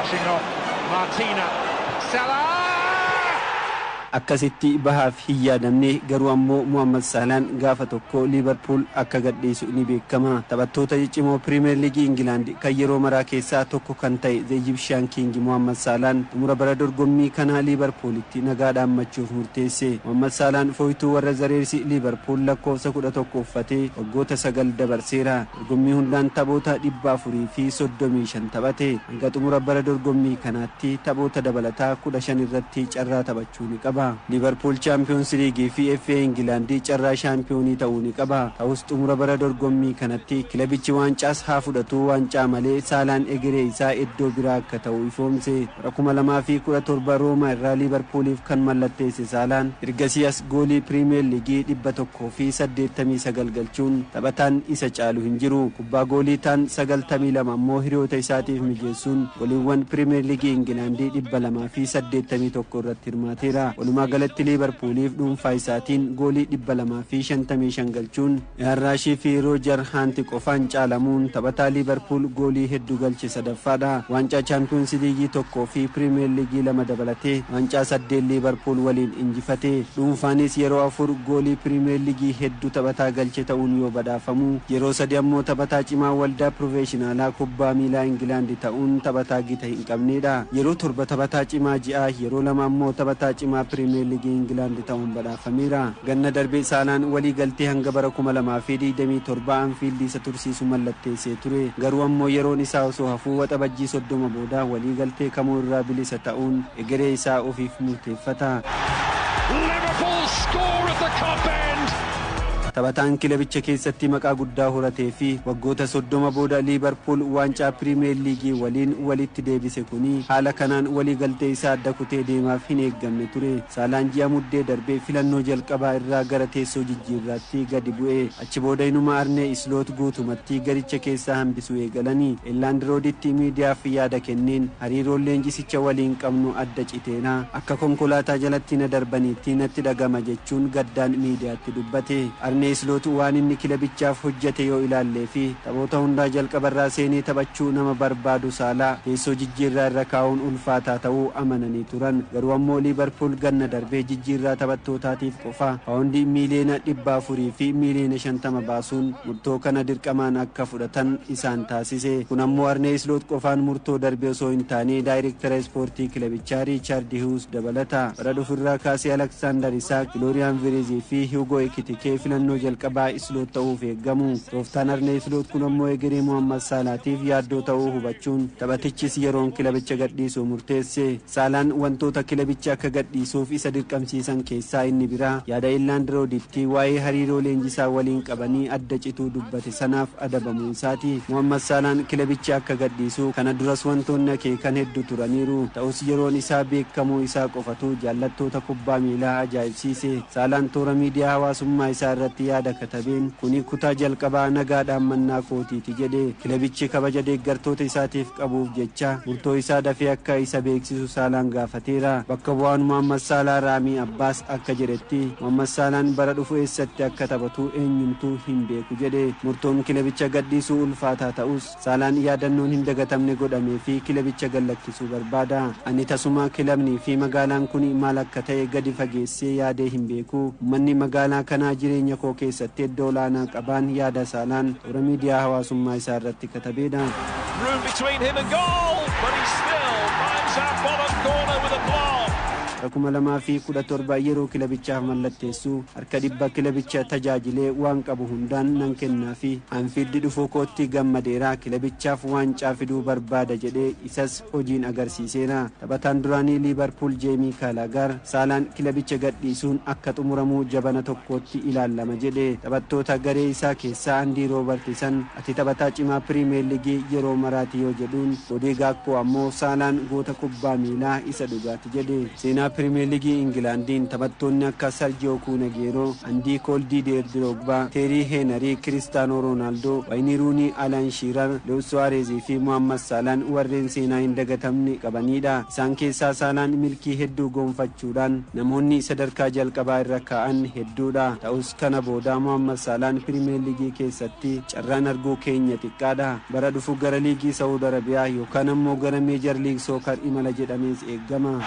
Brushing off Martina. Salah! Akkasitti bahaaf hin yaadamne, garuu ammoo Muhammad Saalaan gaafa tokko Liibarpuul akka gadhiisu ni beekama. Taphattoota ciccimoo Piriimeer Liigii Ingilaand kan yeroo maraa keessaa tokko kan ta'e The Egyptian King Muhammad Saalaan xumura bara dorgommii kanaa Liibarpuulitti nagaa dhaammachuuf murteesse. Muhammad Saalaan fooytuu warra The Reds, Liibarpuul lakkoofsa 11 uffatee waggoota 9 dabarseera. Dorgommii hundaan taphoota 435 taphate. Hanga xumura bara dorgommii kanaatti taphoota dabalataa 15 irratti carraa taphachuu ni qaba. Liibarpuul Chaampiyoons Liigii fi FA Ingilaandii carraa shaampiyoonii ta'uu ni qaba. Ta'us xumura bara dorgommii kanatti kilabichi waancaas haa fudhatu waancaa malee, Saalaan egeree isaa iddoo biraa akka ta'u ifoomse. Bara 2017 Roomaa irraa Liibarpuuliif kan mallatteesse Saalaan ergasii as goolii Piriimeer Liigii 189 galchuun taphataan isa caalu hin jiru. Kubbaa goolii ta'an 92 ammoo hiriyoota isaatiif mijeessuun gooliiwwan Piriimeer Liigii Ingilaandii 281 irratti hirmaateera. Walumaa galatti Liibarpuuliif dhuunfaa isaatiin goolii 255 galchuun Yaarraashii fi Roojar Haanti qofaan caalamuun taphataa Liibarpuul goolii hedduu galche sadaffaadha. Waancaa Chaampiyoons Liigii tokkoo fi Piriimeer Liigii lama dabalatee waancaa saddeet Liibarpuul waliin injifate. Dhuunfaanis yeroo afur goolii Piriimeer Liigii hedduu taphataa galche ta'uun yoo badhaafamu, yeroo sadi ammoo taphataa cimaa waldaa piroofeeshinaalaa kubbaa miilaa Ingilaandi ta'uun taphataa gita hin qabnedha. Yeroo torba taphataa cimaa ji'aa, yeroo lama ammoo taphataa cimaa Piriimeer Liigii Ingilaandi ta'uun badhaafameera. Ganna darbe Saalaan walii galtee hanga bara 2027 Anfiildii isa tursiisu mallatteessee ture. Garuu ammoo yeroon isaa osoo hafuu Waxabajjii 30 booda walii galtee kamuu irraa bilisa ta'uun egeree isaa ofiif murteeffata. Liverpool score at the Kop End. Taphataan kilabicha keessatti maqaa guddaa horatee fi waggoota 30 booda Liibarpuul waancaa Piriimeer Liigii waliin walitti deebise kuni haala kanaan walii galtee isaa adda kutee deemaaf hin eeggamne ture. Saalaan ji'a Muddee darbee filannoo jalqabaa irraa gara teessoo jijjiirraatti gadi bu'e. Achi booda inuma Arnee Isloot guutumatti garicha keessaa hambisuu eegalanii. Ellaand Rooditti miidiyaaf yaada kenneen, "Hariiroon leenjisicha waliin qabnu adda citeera, akka konkolaataa jalatti na darbaniitti natti dhagama," jechuun gaddaan miidiyaatti dubbate. Arnee Isloot waan inni kilabichaaf hojjete yoo ilaallee fi taphoota hundaa jalqabarraa seenee taphachuu nama barbaadu Saalaa teessoo jijjiirraa irra kaa'uun ulfaataa ta'uu amananii turan. Garuu ammoo Liibarpuul ganna darbee jijjiirraa taphattootaatiif qofa paawundii 450,000,000 baasuun murtoo kana dirqamaan akka fudhatan isaan taasise. Kun ammoo Arnee Isloot qofaan murtoo darbe osoo hin taane, daayireektara ispoortii kilabichaa Riichaard Hiwus dabalata. Bara dhufurraa kaasee Aleksaandar Isaak, Filooriyaan Virizii fi Hugo Ekitikee filannoo jalqabaa Isloot ta'uuf eeggamu. Tooftaan Arnee Isloot kun ammoo egeree Muhammad Saalaatiif yaaddoo ta'uu hubachuun taphatichis yeroon kilabicha gadhiisuu murteesse. Saalaan wantoota kilabicha akka gadhiisuuf isa dirqamsiisan keessaa inni biraa yaada Ellaand Rooditti waa'ee hariiroo leenjisaa waliin qabanii adda cituu dubbate sanaaf adabamuu isaati. Muhammad Saalaan kilabicha akka gadhiisu kana duras wantoonni akeekan hedduu turaniiru. Ta'us yeroon isaa beekamuu isaa qofatu jaallattoota kubbaa miilaa ajaa'ibsiise. Saalaan toora miidiyaa hawaasummaa isaa irratti yaada katabeen, "Kuni kutaa jalqabaa nagaa dhaammannaa kootiiti," jedhe. Kilabichi kabaja deeggartoota isaatiif qabuuf jecha murtoo isaa dafee akka isa beeksisu Saalaan gaafateera. Bakka bu'aan Muhammad Saalaa Raamii Abbaas akka jedhetti, Muhammad Saalaan bara dhufu eessatti akka taphatu eenyumtuu hin beeku jedhe. Murtoon kilabicha gadhiisuu ulfaataa ta'us, Saalaan yaadannoon hin dagatamne godhamee fi kilabicha gallakkisuu barbaada. "Ani tasuma kilabnii fi magaalaan kun maal akka ta'e gadi fageessee yaadee hin beeku. Uummanni magaalaa kanaa jireenya koo keessatti iddoo olaanaa qabaan," yaada Saalaan toora miidiyaa hawaasummaa isaa irratti katabeedha. Room between him and goal, but he still finds that bottom corner with aplomb. Bara 2017 yeroo kilabichaaf mallatteessu, "Harka 100 kilabicha tajaajilee waan qabu hundaan nan kennaa fi Anfiildi dhufuu kootti gammadeera, kilabichaaf waancaa fiduu barbaada," jedhee isas hojiin agarsiiseera. Taphataan duraanii Liibarpuul Jeemii Kaalaagaar, "Saalaan kilabicha gadhiisuun akka xumuramuu jabana tokkootti ilaalama," jedhe. Taphattoota garee isaa keessaa Andii Roobartisan, "Ati taphataa cimaa Piriimeer Liigii yeroo maraati," yoo jedhuun, Koodii Gaakkoo ammoo, "Saalaan goota kubbaa miilaa isa dhugaati," jedhe. Seenaa Seenaa Pirimeer Liigii Ingilaandiin taphattoonni akka Sarjiyoo Kun Aguero, Andii Kool, Didier Drogba, Teerii Heenarii, Kiristaanoo Roonaaldoo, Wayinii Ruunii, Alan Shiirar, Luis Suwaarez fi Muhammad Saalaan warreen seenaa hin dagatamne qabanidha. Isaan keessaa Saalaan milkii hedduu gonfachuudhaan namoonni sadarkaa jalqabaa irra kaa'an hedduudha. Ta'us kana booda Muhammad Saalaan Pirimeer Liigii keessatti carraan arguu keenya xiqqaadha. Bara dhufu gara liigii Saawud Arabiyaa yookaan ammoo gara Major League Soccer imala jedhamees eeggama.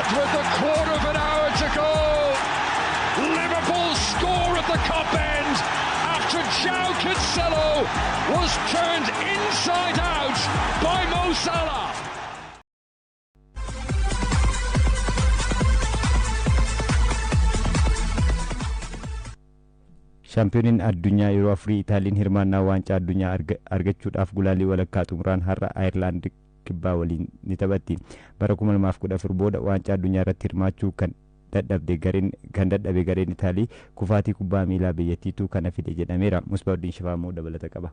And with a quarter of an hour to go, Liverpool score at the Kop End after João Cancelo was turned inside out by Mo Salah. Shaampiyooniin addunyaa yeroo afurii Itaaliin hirmaannaa waancaa addunyaa argachuudhaaf gulaalii walakkaa xumuraan har'a Ayirlaand Kibbaa waliin ni taphatti. Bara 2014 booda waancaa addunyaa irratti hirmaachuu kan dadhabe gareen Itaalii kufaatii kubbaa miilaa biyyattiitu kana fide jedhameera. Musbaauddin Shifaa dabalata qaba.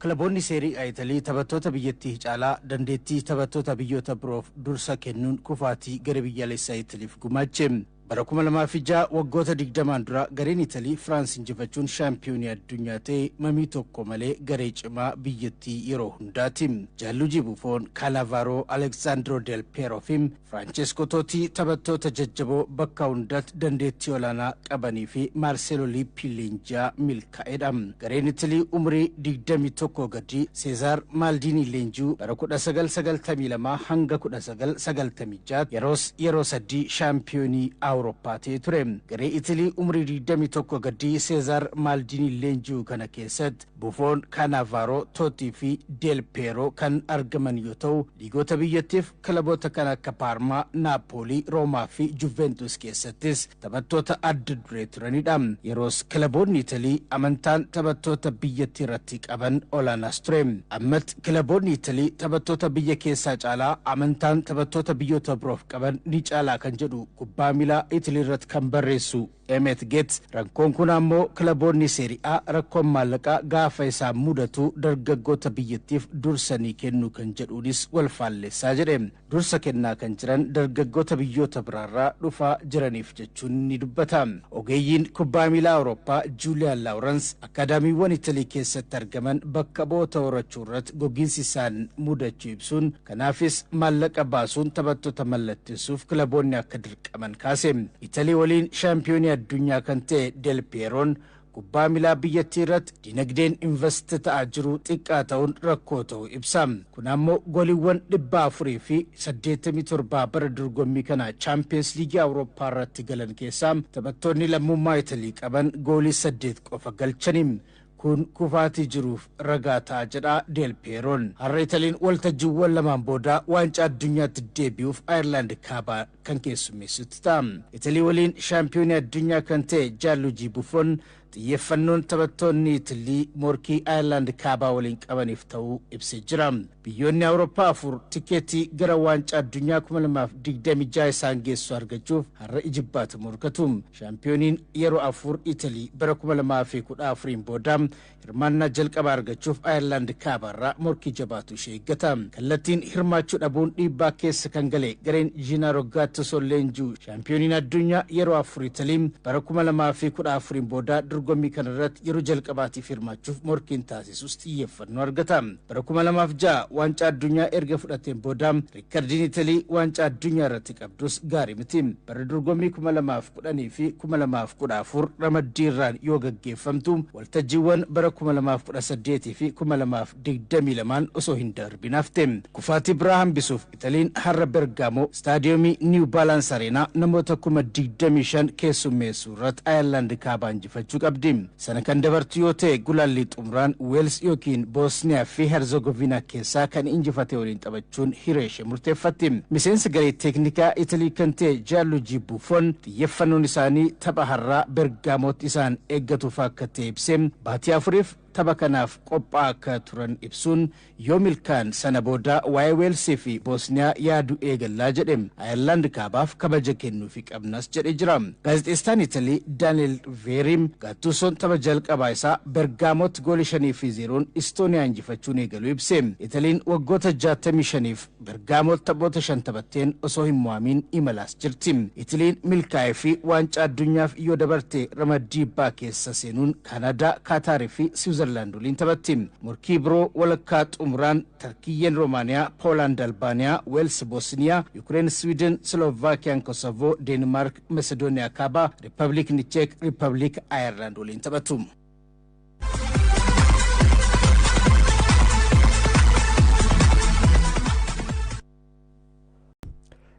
Kilaboonni Seerii A Italii taphattoota biyyattii caalaa dandeettii taphattoota biyyoota biroof dursa kennuun kufaatii gara biyyaalessaa Italiif gumaache. Bara 2006, waggoota 20n dura, gareen Italii Firaans injifachuun shaampiyoonii addunyaa ta'e mamii tokko malee garee cimaa biyyattii yeroo hundaati. Jaalluji Bufoon, Kaanavaaroo, Aleksaandroo Del Peeroo fi Firaancesco Tooti taphattoota jajjaboo bakka hundatti dandeettii olaanaa qabanii fi Maarseelo Lippi leenji'aa milkaa'edha. Gareen Italii umurii 21 gadi Seezaar Maaldiinii leenji'u bara 1992 hanga 1996 yeroos yeroo sadii shaampiyoonii Awurooppaa ta'ee ture. Garee Itilii umurii 21 gadi Seezaar Maaldiinii leenji'u kana keessatti Bufoon, Kaanavaaroo, Tootii fi Del Peeroo kan argaman yoo ta'u, liigota biyyattiif kilaboota kan akka Paarmaa, Naapoolii, Roomaa fi Juventus keessattis taphattoota adda duree turanidha. Yeroos kilaboonni Italii amantaan taphattoota biyyattii irratti qaban olaanaas ture. Ammatti kilaboonni Italii taphattoota biyya keessaa caalaa amantaan taphattoota biyyoota biroof qaban ni caalaa kan jedhu kubbaa miilaa Italii irratti kan barreessu Emet Geet, rakkoon kun ammoo kilaboonni Seeri'aa rakkoon maallaqaa gaafa isaan mudatu dargaggoota biyyattiif dursanii kennuu kan jedhuunis wal faallessaa jedhe. Dursa kennaa kan jiran dargaggoota biyyoota biraarraa dhufaa jiraniif jechuun ni dubbata. Ogeeyyiin kubbaa miilaa Awurooppaa Juuliyaan Laawurans akaadaamiiwwan Italii keessatti argaman bakka bu'oota horachuu irratti gogiinsi isaan mudachuu ibsuun, kanaafis maallaqa baasuun taphattoota mallatteessuuf kilaboonni akka dirqaman kaase. Italii waliin shaampiyoonii addunyaa kan ta'e Del Pieroon kubbaa miilaa biyyattii irratti dinagdeen invest ta'aa jiru xiqqaa ta'uun rakkoo ta'uu ibsa. Kun ammoo gooliiwwan 487 bara dorgommii kana Chaampiyeens Liigii Awurooppaa irratti galan keessaa taphattoonni lammummaa Italii qaban goolii 8 qofa galchani. Kun kufaatii jiruuf ragaa ta'a jedha Del Pieroon. Har'a Italiin waltajjiiwwan lamaan booda waancaa addunyaatti deebi'uuf Ayirlaand Kaabaa kan keessummeessitu ta'a. Italii waliin shaampiyoonii addunyaa kan ta'e Jaalluujii Bufoon xiyyeeffannoon taphattoonni Italii morkii Ayirlaand Kaabaa waliin qabaniif ta'uu ibsee jira. Biyyoonni Awurooppaa afur tikeetii gara waancaa addunyaa 2026 isaan geessu argachuuf har'a ijibbaata morkatu. Shaampiyooniin yeroo afur Italii bara 2014 booda hirmaannaa jalqabaa argachuuf Ayirlaand Kaabaarraa morkii jabaatu ishee eeggata. Kallattiin hirmaachuu dhabuun dhiibbaa keessa kan gale gareen Jiinaaroo Gaattusoo leenji'u, shaampiyooniin addunyaa yeroo afur Italii bara 2014 booda dorgommii kanarratti yeroo jalqabaatiif hirmaachuuf morkiin taasisus xiyyeeffannoo argata. Bara 2006 waancaa addunyaa erga fudhateen booda riikkardiin Italii waancaa addunyaa irratti qabdus gaarii miti. Bara dorgommii 2010 fi 2014 ramaddii irraan yoo gaggeeffamtu, waltajjiiwwan bara 2018 fi 2022 osoo hin darbin hafte. Kufaatii biraa hambisuuf Italiin har'a Bergaamoo staadiyoomii Niw Baalaans Areenaa namoota 25,000 keessummeessuu irratti Ayerlaand Kaabaa injifachuu qabdi. Sana kan dabartu yoo ta'e gulaallii xumuraan Weels yookiin Boosniyaa fi Herzegovina keessaa kan injifate waliin taphachuun hiree ishee murteeffatti. Miseensa garee teeknikaa Italii kan ta'e Jaalluji Buffon xiyyeeffannoon isaanii tapha har'aa Bergaamootti isaan eeggatuuf akka ta'e ibsee, baatii 4f tapha kanaaf qophaa'aa akka turan ibsuun, yoo milkaan sana booda waa'ee Weelsii fi Boosniyaa yaaduu eegallaa jedhe. Ayerlaand Kaabaaf kabaja kennuufi qabnas jedhe jira. Gaazexeessaan Italii Daaniel Veeriim Gaattusoon tapha jalqabaa isaa Bergaamotti goolii 5-0n Istooniyaa injifachuun eegaluu ibse. Italiin waggoota 65f Bergaamoo taphoota 5 taphatteen osoo hin mo'amiin imalaas jirti. Itiliin milkaa'ee fi waancaa addunyaaf yoo dabarte ramaddii B keessa seenuun Kaanadaa, Kaataarii fi Siwiizerlaand waliin taphatti. Morkii biroo walakkaa xumuraan Tarkiyyeen Roomaaniyaa, Poolaand Albaaniyaa, Weels Bosniyaa, Yukireen Siwiidin, Slovaakiyaan Kosovo, Deenmaark Masedooniyaa Kaabaa, Riippaabilikni Cheek, Riippaabilik Ayerlaand waliin taphatu.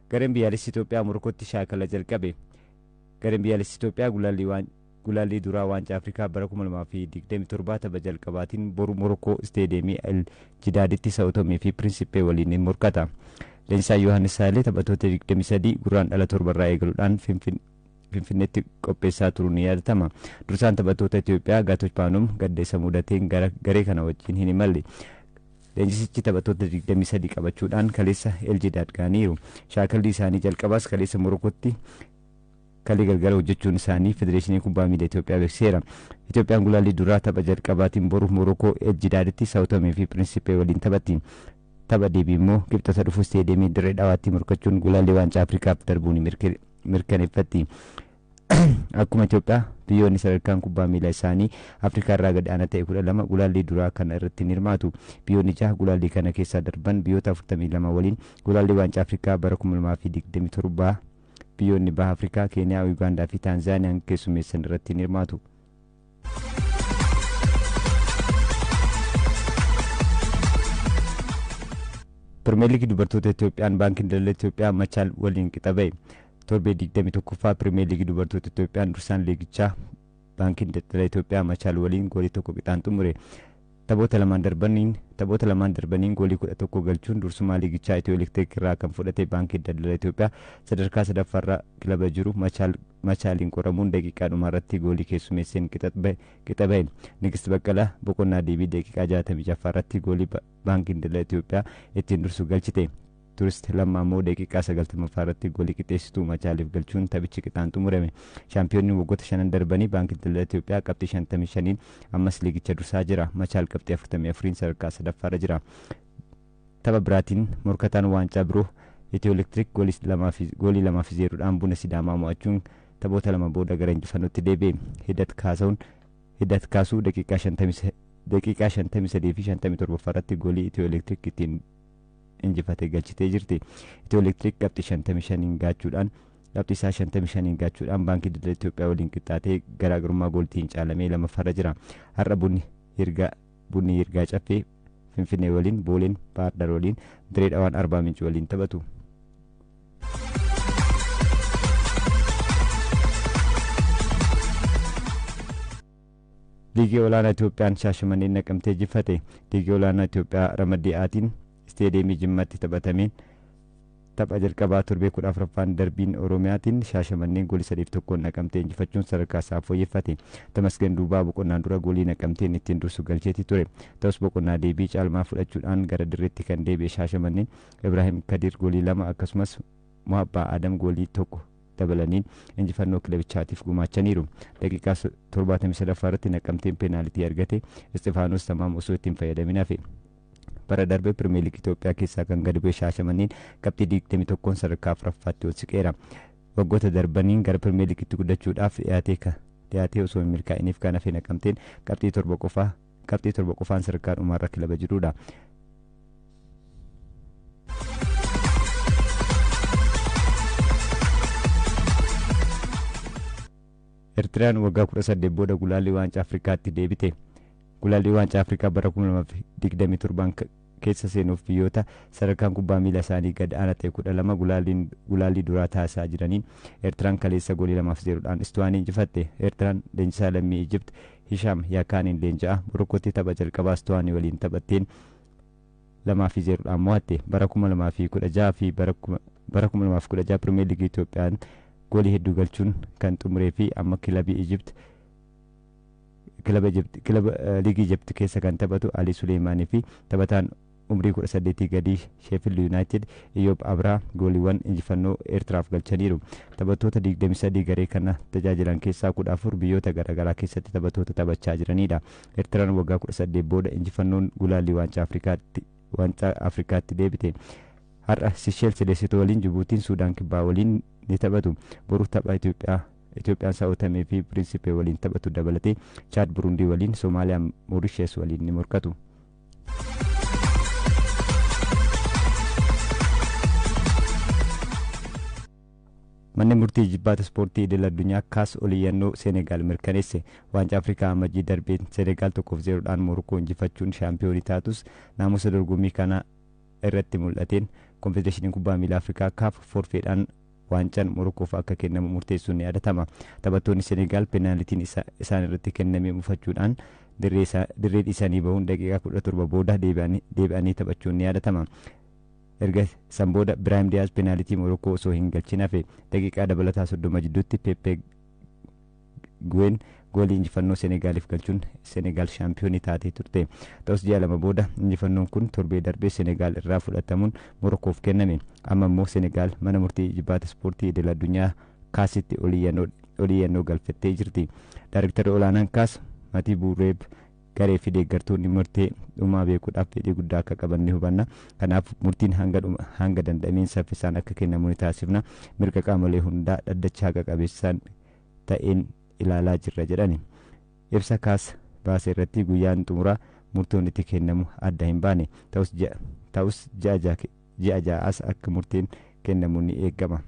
Gareen biyyaalessi Itoophiyaa Morokootti shaakala jalqabe. Gareen biyyaalessi Itoophiyaa gulaallii duraa waancaa Afrikaa bara 2027 tapha jalqabaatiin boru Morokoo isteediyeemii El Jidaaditti Sa'utomee fi Pirinsipee waliin ni morkata. Leenjisaa Yohaannis Saahilee taphattoota 23 Guraandhala 7rraa eegaluudhaan Finfinneetti qopheessaa turuun ni yaadatama. Dursaan taphattoota Itoophiyaa Gaatoch Paanum gaddeessa mudateen garee kana wajjin hin imalle. Leenjisichi taphattoota 23 qabachuudhaan kaleessa El Jidaad ga'aniiru. Shaakalli isaanii jalqabaas kaleessa Morokootti kalee galgala hojjechuun isaanii Federeeshinii Kubbaa Miilaa Itoophiyaa beeksiseera. Itoophiyaan gulaallii duraa tapha jalqabaatiin boru Morokoo El Jidaaditti Saawutomee fi Pirinsipee waliin taphatti. Tapha deebii immoo Kibxata dhufu isteediyeemii Dirree Dhawaatti morkachuun gulaallii waancaa Afrikaaf darbuun mirkaneeffatti. Akkuma Itoophiyaa biyyoonni sadarkaan kubbaa miilaa isaanii Afrikaa irraa gad aanaa ta'e 12 gulaallii duraa kana irratti ni hirmaatu. Biyyoonni 6 gulaallii kana keessaa darban biyyoota 42 waliin gulaallii waancaa Afrikaa bara 2027 biyyoonni baha Afrikaa Keeniyaa, Ugaandaa fi Taanzaaniyaan keessummeessan irratti ni hirmaatu. Pirimeer Liigii dubartoota Itoophiyaan Baankiin Daldala Itoophiyaa Machaal waliin qixa ba'e. Torbee 21ffaa Pirimeer Liigii dubartoota Itoophiyaan dursaan liigichaa Baankiin Daldala Itoophiyaa Machaal waliin goolii 1 qixaan xumure. Taphoota lamaan darbaniin goolii 11 galchuun dursumaa liigichaa Itiyoo Elektiriik irraa kan fudhate Baankiin Daldala Itoophiyaa sadarkaa sadaffaarra kilaba jiru Machaaliin qoramuun daqiiqaa dhumaarratti goolii keessummeesseen qixa ba'e. Nigist Baqqalaa boqonnaa deebii daqiiqaa 66 irratti goolii Baankiin Daldala Itoophiyaa ittiin dursu galchite. Turist Lammaa immoo daqiiqaa 90ffaa irratti goolii qixxeessituu Machaaliif galchuun taphichi qixaan xumurame. Shaampiyoonni waggoota shanan darbanii Baankiin Daldala Itoophiyaa qabxii 55n ammas liigicha dursaa jira. Machaal qabxii 44n sadarkaa sadaffaarra jira. Tapha biraatiin morkataan waancaa biroo Itiyoo Elektiriik goolii 2-0dhaan Buna Sidaamaa mo'achuun taphoota 2 booda gara injifannootti deebi'e. Hiddat Kaasuu daqiiqaa 53 fi 57 irratti goolii Itiyoo Elektiriik ittiin injifate galchitee jirti. Itiyoo Elektiriik qabxii 55 gaachuudhaan qabxii isaa 55 gaachuudhaan Baankii Daldala Itoophiyaa waliin qixxaatee garaagarummaa gooltiin caalamee lammaffaarra jira. Har'a bunni Yirgaa Caffee Finfinnee waliin, Booleen Baahir Dar waliin, Diree Dhawaan Arbaa Minci waliin taphatu. Liigii olaanaa Itoophiyaan Shaashamanneen naqamtee jifate. Liigii olaanaa Itoophiyaa ramaddii Aatiin isteediyeemii Jimmaatti taphatameen tapha jalqabaa torbee 14ffaan darbiin Oromiyaatiin Shaashamanneen goolii 3-1 naqamtee injifachuun sadarkaa isaa fooyyeffate. Tamasgan Duubaa boqonnaan dura goolii naqamteen ittiin dursu galcheetii ture. Ta'us boqonnaa deebii caalmaa fudhachuudhaan gara dirreetti kan deebi'e Shaashamanneen Ibraahim Kadir goolii 2 akkasumas Mohabbaa Adam goolii 1 dabalaniin injifannoo kilabichaatiif gumaachaniiru. Daqiiqaa 73 irratti naqamteen peenaalitii argate Istifaanos Tamaam osoo ittiin fayyadamin hafe. Bara darbe Pirimeer Liigii Itoophiyaa keessaa kan gadi bu'e Shaashamanneen qabxii 21 sadarkaa afuraffaatti ol siqeera. Waggoota darbaniin gara Pirimeer Liigiitti guddachuudhaaf dhiyaatee osoo hin milkaa'iniif kan hafe naqamteen qabxii 7 qofaan sadarkaa dhumaarra kilaba jirudha. Eertiraan waggaa 18 booda gulaallii waancaa Afrikaatti deebite. Gulaallii waancaa Afrikaa bara 2027 keessa seenuuf biyyoota sadarkaan kubbaa miila isaanii gad aanaa ta'e 12 gulaallii duraa taasisaa jiraniin Eertiraan kaleessa goolii 2-0dhaan Istuwaanii injifatte. Eertiraan leenjisaa lammii Ijipt Hishaam Yaakaaniin leenji'a. Morokootti tapha jalqabaa Istuwaanii waliin taphatteen 2-0dhaan mo'atte. Bara 2016 fi bara 2016 Pirimeer Liigii Itoophiyaan goolii hedduu galchuun kan xumuree fi amma kilabii Ijipt kilaba liigii Ijipt keessa kan taphatu Ali Suleemaanii fi taphataan umrii 18 gadii Sheffield United Iyyoob Abraa gooliiwwan injifannoo Eertiraaf galchaniiru. Taphattoota 23 garee kana tajaajilan keessaa 14 biyyoota garaagaraa keessatti taphattoota taphachaa jiranidha. Eertiraan waggaa 18 booda injifannoon gulaallii waancaa Afrikaatti deebite. Har'a Sisheels Leesotoo waliin, Jibuutiin Suudaan Kibbaa waliin ni taphatu. Boru tapha Itoophiyaan Saa'otamee fi Pirinsipee waliin taphatu dabalatee Chaad Burundii waliin, Soomaaliyaan Moorishees waliin ni morkatu. Manni murtii jibbaata ispoortii idil addunyaa kaas oliyyannoo Seenegaal mirkaneesse. Waancaa Afrikaa Amajjii darbeen Seenegaal 1-0dhaan Morokoo injifachuun shaampiyoonii taatus, naamusa dorgommii kana irratti mul'ateen Konfedereeshiniin Kubbaa Miilaa Afrikaa Kaaf forfeedhaan waancaan Morokoof akka kennamu murteessuun ni yaadatama. Taphattoonni Seenegaal peenaalitiin isaan irratti kenname mufachuudhaan dirree dhiisanii bahuun daqiiqaa 17 booda deebi'anii taphachuun ni yaadatama. Erga san booda Biraahim Diyaaz peenaalitii Morokoo osoo hin galchin hafe. Daqiiqaa dabalataa 30 jidduutti Pepe Gueen goolii injifannoo Senegaaliif galchuun Senegaal shaampiyoonii taatee turte. Ta'us ji'a 2 booda injifannoon kun torbee darbee Senegaal irraa fudhatamuun Morokoof kenname. Amma immoo Senegaal mana murtii jibbaata ispoortii idil addunyaa kaasitti oliyyannoo galfattee jirti. Daarektarri olaanaan Kaas Matii Buureeb, garee fi deeggartoonni murtee dhumaa beekuudhaaf fedhii guddaa akka qaban ni hubanna. Kanaaf murtiin hanga danda'ameen saffisaan akka kennamu ni taasifna. Mirga qaamolee hundaa dhaddacha haqa qabeessaan ta'een ilaalaa jirra jedhani. Ibsa Kaas baase irratti guyyaan xumuraa murtoon itti kennamu adda hin baane. Ta'us ji'a 6 as akka murteen kennamu ni eegama.